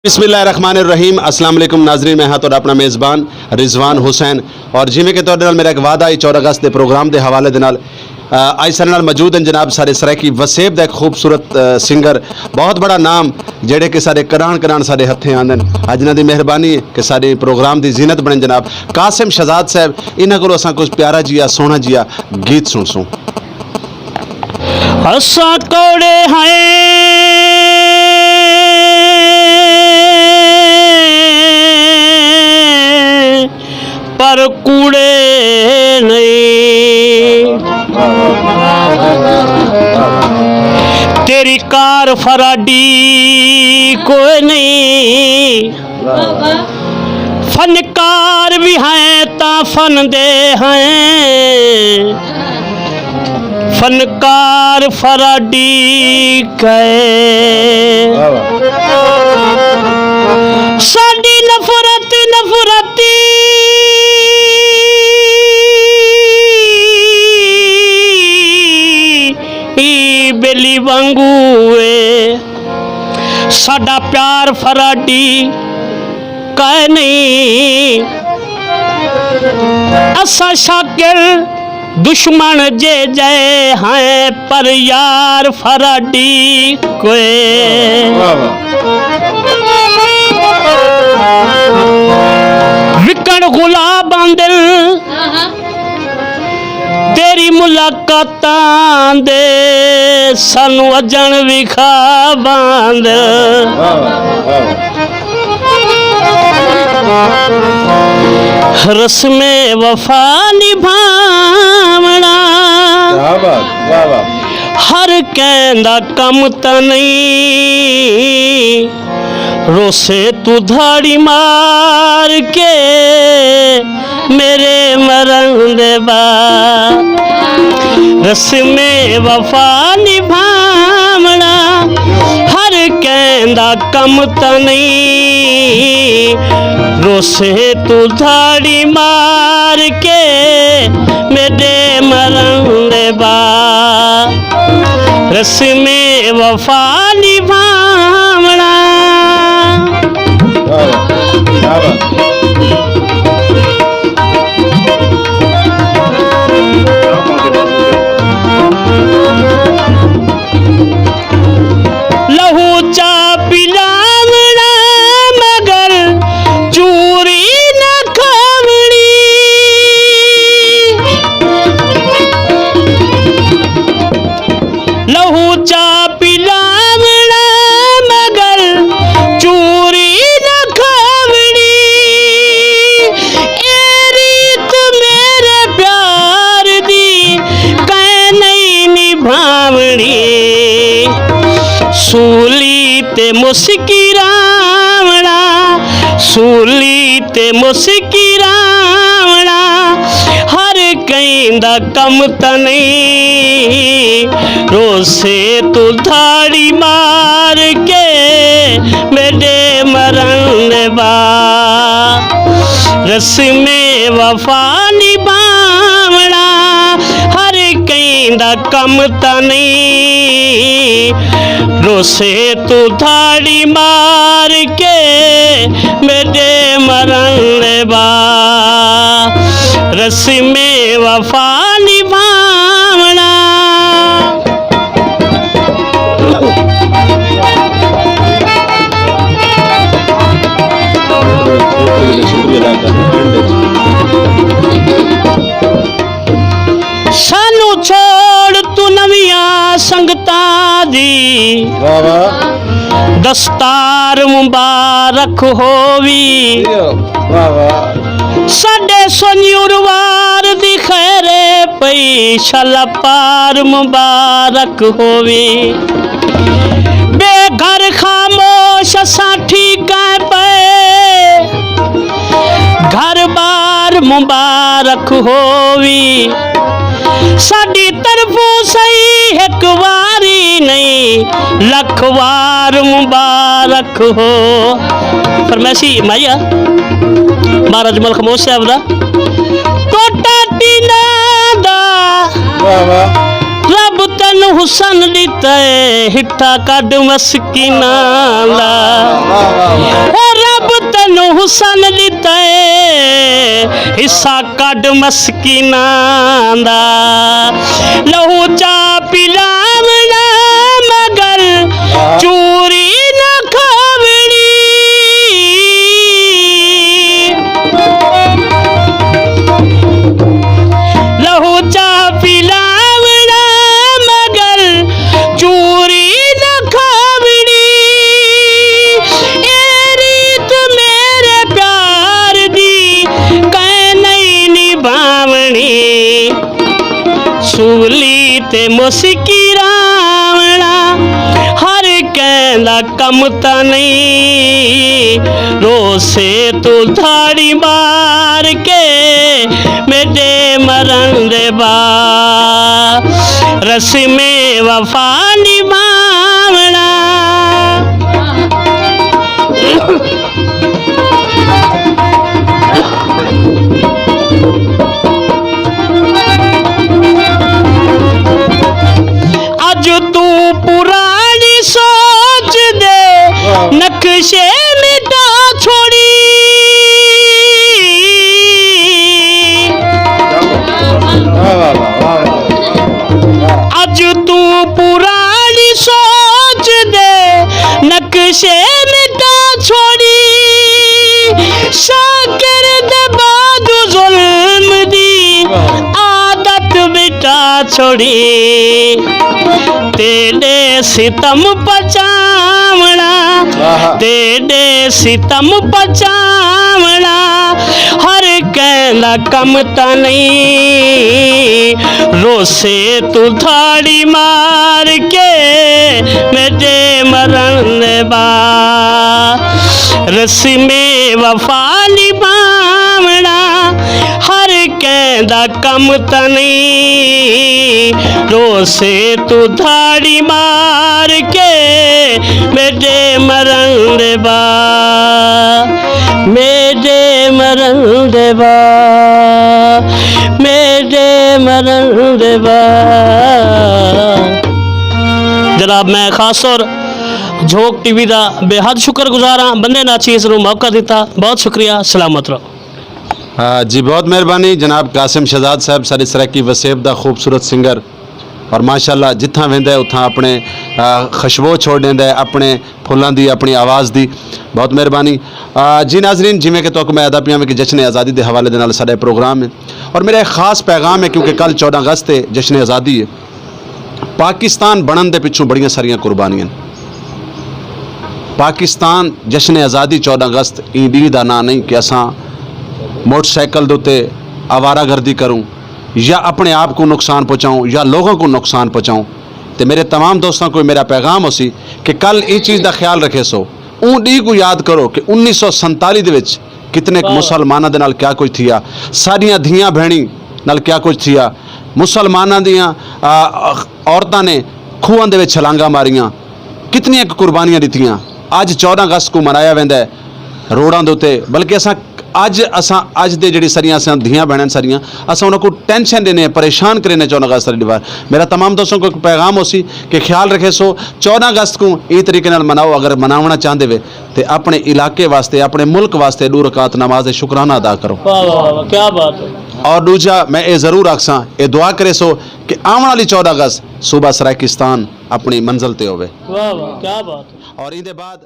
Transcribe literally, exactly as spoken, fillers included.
بسم اللہ الرحمن الرحیم۔ السلام علیکم ناظرین، میں ہاں تہاݙا اپݨا میزبان رضوان حسین۔ اور جیویں کہ تہاݙے نال میرا ایک وعدہ ہے، چودہ اگست دے پروگرام دے حوالے دے نال، آ، اڄ ساݙے نال موجود ہیں جناب ساݙے سرائیکی وسیب دا ایک خوبصورت، آ، سنگر، بہت بڑا نام، جیڑھے کہ ساݙے کݙاہݨ کݙاہݨ ساݙے ہتھیں آندن۔ اڄ انہاں دی مہربانی ہے کہ ساݙے پروگرام دی زینت بݨن جناب۔ قاسم شہزاد صاحب، انہاں کولوں اساں کجھ پیارا جیہا، سوہݨا جیہا گیت سݨسوں۔ اساں کوڑے ہیں پر کوڑے نہیں، تیری کار فراڈی کوئی نہیں۔ فنکار بھی ہیں تاں فن دے ہیں، فنکار فراڈی کئے۔ واہ واہ۔ ساݙی نفرت نفرتی ای ٻیلی وانگوں اے، ساݙا پیار فراڈی کائے نہیں۔ اساں شاکر دشمن جے جئے ہیں، پر یار فراڈی کوئے۔ واہ واہ۔ وکݨ غلام آندن تیری ملاقاتاں دے، سانوں اڄݨ وی خواب آندے۔ واہ واہ، واہ واہ۔ رسم وفا نبھاوݨا کیا بات، واہ واہ۔ ہر کہیں دا کم تاں نہیں، روسے توں دھاڑی مار کے میݙے مرݨ دے بعد۔ رسم وفا نبھاوݨا ہر کہیں دا کم تاں نہیں، روسے توں دھاڑی مار کے میݙے مرݨ دے بعد۔ رسم وفا نبھاوݨا۔ واہ واہ، کیا بات۔ لہو چا پلاوݨا مگر چوری نہ کھاوݨی۔ لہو چا پلاوݨا مگر چوری نہ کھاوݨی۔ اے ریت میݙے پیار دی کہیں نہیں نبھاوݨی۔ سولی تے مسکراوݨا، سولی تے مسکراوݨا ہر کہیں دا کم تاں نہیں، روسے توں دھاڑی مار کے میݙے مرݨ دے بعد۔ رسم وفا نبھاوݨا ہر کہیں دا کم تاں نہیں، روسے توں دھاڑی مار کے میݙے مرݨ دے بعد۔ رسم وفا نبھاوݨا۔ سانوں چھوڑ توں نویاں سنگتاں دی، واہ واہ۔ دستار مبارک ہووی۔ واہ واہ۔ ساݙے سنڄ اروار دی خیر پئی، شالا پار مبارک ہووی۔ بے گھر خاموش اساں ٹھیکیں پئے، گھر بار مبارک ہووی۔ ساݙی طرفوں سہی ہک واری نہیں، لکھ وار مبارک ہو۔ فرمائشی مائی آ مہاراج ملک موج صاحب دا۔ کوٹا ٹینا دا، واہ واہ۔ رب تاں تینوں حسن ݙتا ہے ہٹھا کڈھ مسکیناں دا۔ او رب تینوں حسن ݙتا ہے حصہ کڈھ مسکیناں دا۔ لہو چا پلاوݨا مگر چوری نہ کھاوݨی۔ لہو چا پلاوݨا مگر چوری نہ کھاوݨی۔ اے ریت میرے پیار دی کہیں نہیں نبھاوݨی۔ سولی تے مسکراوݨا ہر کہیں دا کم تاں نہیں۔ روسے توں دھاڑی مار کے میݙے مرݨ دے بعد رسم وفا نبھاوݨا۔ اڄ توں پراݨی سوچ دے نقشے مٹا چھوڑی۔ اڄ توں پراݨی سوچ دے نقشے مٹا چھوڑی۔ شاکر دے بعد ظلم دی عادت مٹا چھوڑی۔ تیݙے ستم پچاوݨا، تیݙے ستم پچاوݨا ہر کہیں دا کم تاں نہیں۔ روسے توں دھاڑی مار کے میݙے مرݨ دے بعد رسم وفا نبھاوݨا ہر کہیں دا کم تاں نہیں۔ روسے توں دھاڑی مار کے میݙے مرݨ دے بعد، میݙے مرݨ دے بعد، میݙے مرݨ دے بعد۔ جناب، میں خاص طور جھوک ٹی وی دا بے حد شکر گزار ہاں، بندے ناچیز نوں موقع ݙتا۔ بہت شکریہ، سلامت رہو۔ ہاں جی، بہت مہربانی جناب قاسم شہزاد صاحب، ساݙے سرائیکی وسیب دا خوبصورت سنگر، اور ماشاءاللہ جتھاں ویندا ہے اتھاں اپݨے، آ، خوشبو چھوڑ ݙیندا ہے اپݨے پھلاں دی، اپݨی آواز دی۔ بہت مہربانی۔ آ، جی ناظرین، جیویں کہ تہاکوں میں آہدا پیاں کہ جشن آزادی دے حوالے دے نال ساݙا پروگرام ہے اور میرا ایک خاص پیغام ہے، کیونکہ کل چودہ اگست ہے، جشن آزادی ہے۔ پاکستان بݨݨ دے پچھوں بڑیاں ساریاں قربانیاں۔ پاکستان جشن آزادی چودہ اگست ایں ݙینھ دا ناں نہیں کہ اساں موٹر سائیکل دے اتے آوارہ گردی کروں یا اپݨے آپ کوں نقصان پہنچاؤں یا لوگاں کوں نقصان پہنچاؤں۔ تے میرے تمام دوستاں کوں میرا پیغام ہوسی کہ کل ایں چیز دا خیال رکھیسو، اوں ݙینھ کوں یاد کرو کہ انیس سو سنتالی دے وچ کتنے ک مسلماناں دے نال کیا کچھ تھیا، ساݙیاں دھیاں بھیݨیں نال کیا کچھ تھیا، مسلماناں دیاں، آ، عورتاں نے کھوہاں دے وچ چھلانگاں ماریاں، کتنیاں ک قربانیاں ݙتیاں۔ اڄ چودہ اگست کوں منایا ویندا ہے روڈاں دے اتے، بلکہ اساں اڄ، اساں اڄ دے جڑی ساریاں اساں دھیاں بھیناں ساریاں، اساں انہاں کوں ٹینشن ݙینے ہیں، پریشان کرینے چودہ اگست آلی ݙیوار۔ میرا تمام دوستاں کوں ایک پیغام ہوسی کہ خیال رکھیسو، چودہ اگست کوں ایں طریقے نال مناؤ، اگر مناوݨا چاہندے وے تے اپݨے علاقے واسطے، اپݨے ملک واسطے ݙو رکعت نماز شکرانہ ادا کرو۔ واہ، واہ، واہ، کیا بات ہے۔ اور ݙوجھا میں اے ضرور آکھساں، اے دعا کریسو کہ آوݨ آلی چودہ اگست صوبہ سرائیکستان اپݨی منزل تے ہووے۔ واہ، واہ، کیا بات ہے۔ اور ایندے بعد